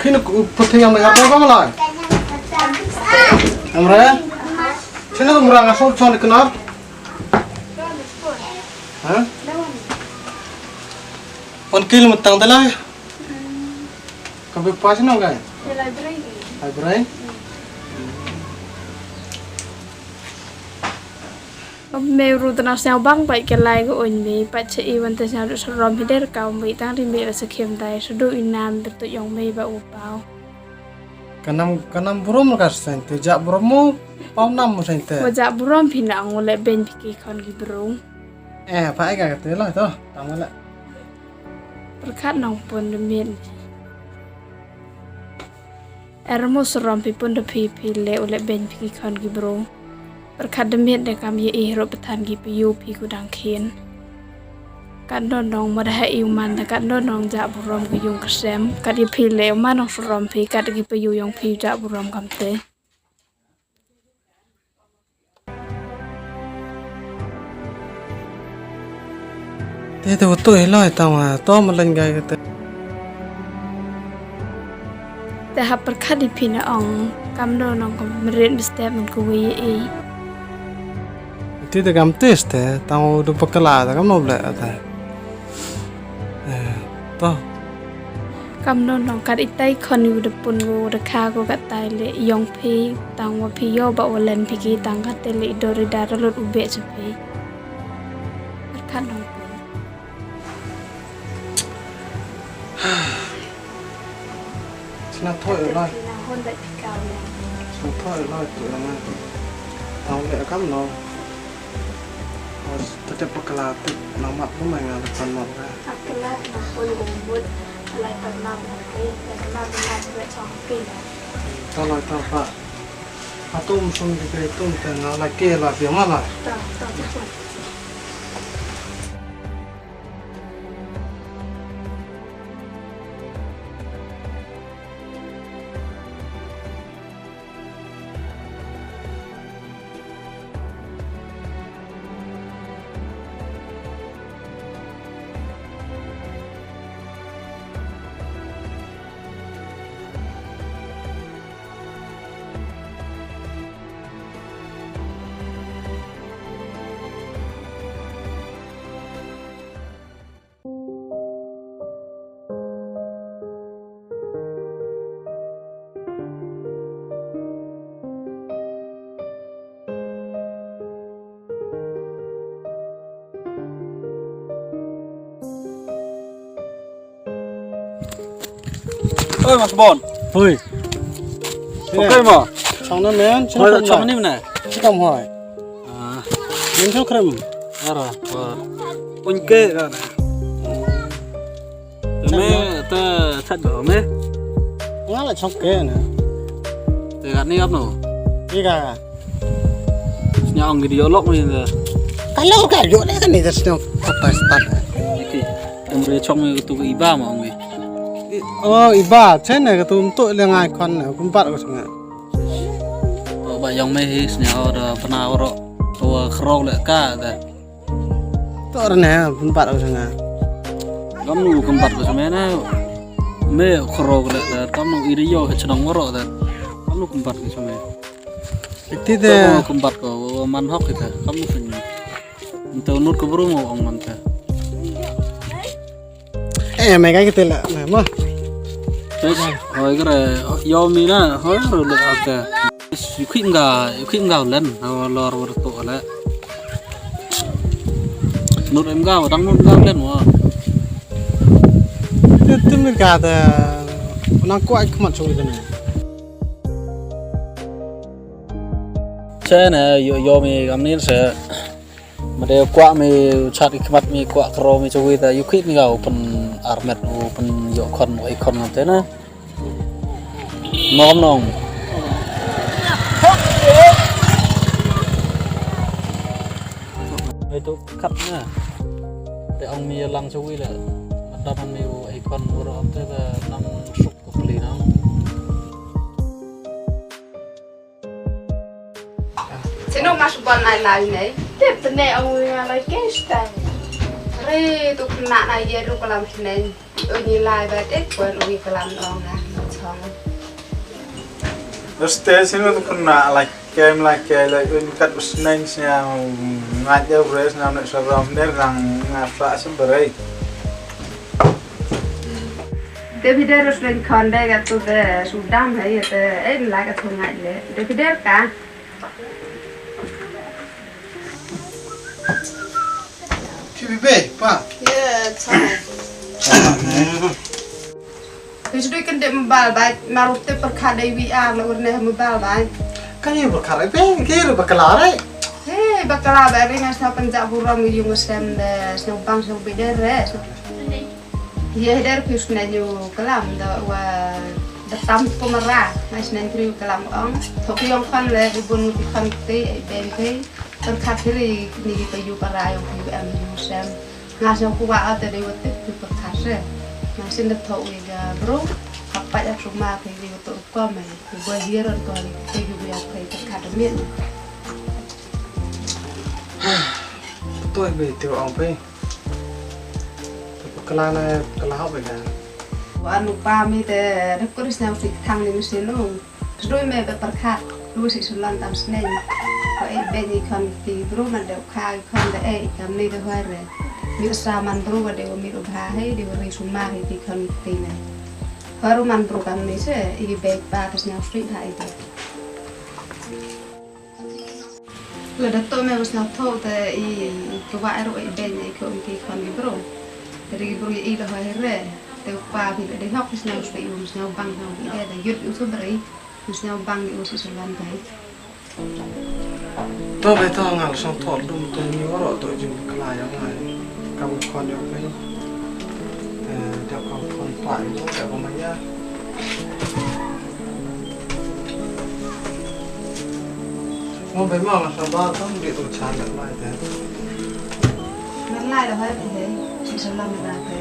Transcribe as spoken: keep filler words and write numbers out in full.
Khina putih yang merah apa malah? Amra? Sini tu murang asal chon kenal. Ha? Pon kil metang telah. Kabe pas no kai? Library. Library? Mei ruh tang sñiaw bang pat ka lai ka un mei pat cha i wan te sñiaw du sarom hi der ka mei tang ri mei la sa khem dai sa du i nam betu yong mei ba u pau. Kanam kanam burom ka sen te ja burom mo pau nam mo sen te. Wa ja burom phi na ang le ben phi ki khon ki bru. Eh pa ai ka te la to tang la. Perkat nong pun de miet. Ermo sarom phi pun de phi phi le u le ben phi ki khon ki bru. Perkat de miet de kam ye i ro petan ki phi yu phi ku dang khin. Kat don nong ma de ha i u man de kat don nong ja burom ki yung ka sem kat ye phi le u man nong sarom phi kat ki phi yu yong phi ja burom kam te. Te te utu hi loi tang wa to ma len gai kate. Te hap perkhat di phi na ong kam do nong kam merit mistep men ku wi i. Te te kam tes te tang u du pakala te kam no ble te. Eh, to. Kam no nong kat itai khon yu de pun gu de kha gu kat tai le yong phi tang wa phi yo ba wa len phi ki tang kat te le i dori da ra lut u be cha phi. Kat nong pun. Sna thoi lai. Na hon ba phi ka wa. Sna thoi lai tu na ma. Tang le kam no. Tete pakla tip namat pun mai nga depan mat ka. Pakla na pun umbut lai pakla na pun lai pakla na pun lai chong pin. Toloi tapa. Atum sum di kai tum te na la ke la pia mala. Ta ta ta. Oi, Mas Bon. Hoi. Okay, ma. Chong na men, chong na men. Chong ni men. Chikam hoi. Ah. Min chok krem. Ara, wa. Unke, ara. Te me, te chat ba me. Nga la chok ke na. Te kat ni ap no. Ni ka. Sñiaw ong ki di yo lok ni te. Ka lok ka yo ne ka ni te sñiaw ka pas pat. Iki. Em re chok me tu ka iba ma ong me. Oh, iba, chen ne ka tu tu le ngai kon ne, kun pat ko sñiaw. To ba yong me hi sñiaw da pna ro. To khro le ka da. To rne pynbat u sanga. Kam nu kynbat ko seme na. Me khoro ko le kam nu iri yo chnong waro da. Kam nu kynbat ko seme. Iti de. Kam nu kynbat ko man hok ita kam nu seme. Nto nut ko bru mo ong man ta. Eh, mai kai kete la, mai mo. Tes, hoi kre, yo mi na, hoi ro le ate. Yu khim ga, yu khim ga len, ha lor wor to le. Nut em ga, dang nut ga len wa. Tu tu mi ga ta, nang ko ai khmat chung ni. Che ne, yo, yo mi gam ni se. Ma dei kwah mi u chat i khmat mi kwah kro mi chawi ta yu khit mi ga u pyn armet u pyn yo khon u ai khon ngam te na. Nom nong. Ai tu khat na. Te ong mi lang chawi la. Ma dam mi u ai khon u ro te ta nang suk ko pli nang. Sino mas bon nai lai nei. Tip tene ong wi nga lai ke stai. Re tu kena na ye ru kalam senen. Uni lai ba te kuen wi kalam ong na chong. Stai sinu tu kena lai ke lai ke lai uni kat senen snya ngat ya bre snya ne saram ne rang nga sa sembere. Te bidar rus len konde ga tu de sudam hai te eh lai ka tu ngat le. Te bidar ka. Ki bi be pa. Ye, chai. Phi sdui kan dep mobile ba, marup te pyrkhat dei V R la urne mobile ba. Kan ye pyrkhat dei be, ki ru bakla re. He, bakla ba ri nga sa panjak burom yung sem de, snow bang snow bidar re. Ye der phi sna nyu kalam da wa da tam kumara, ngai sna nyu kalam ong. Thok yong khan le di bun ki khan ti ai ben ti. Terkhat diri ni ki payu para yong ki em yu sem. Nga sna ku wa ate de wa tip ki terkhat se. Nga sin da thok wi ga bro. Kapat ya suma ki di wa tu kom ai. Wa hier ko ki payu ya kai terkhat mit. Toi be ti ong pe. Te pekla na pekla hok bega. Wan upa mi te dep kuri snem fik thang ni mesti nu. Sdui me be perkhat. Lu si sulan tam snen. Ko e be ni kon ti bru man de kha kon de e kam ni de hore. Mi sa man bru wa de mi ru bha he de ri suma he ti kon ti ne. Haru man bru kam ni se i be pa te snem fik ha i te. Lada to me bas na tho te i, i kwah ruh i beng i ko ki khon ki bro. Te ki bro i da hoi re. Te pa bi da hok sna spe i sna bang na i da da yut u so bri. Sna bang i u so salam bai. To be to ngal song tho dum to ni waro to jing kla ya ngai. Kam khon ya pe. Eh, da kam khon pa i da ko ma ya. Mo be mo la sa ba to bi to cha la mai te. Nalai da hai pe. Salam da pe.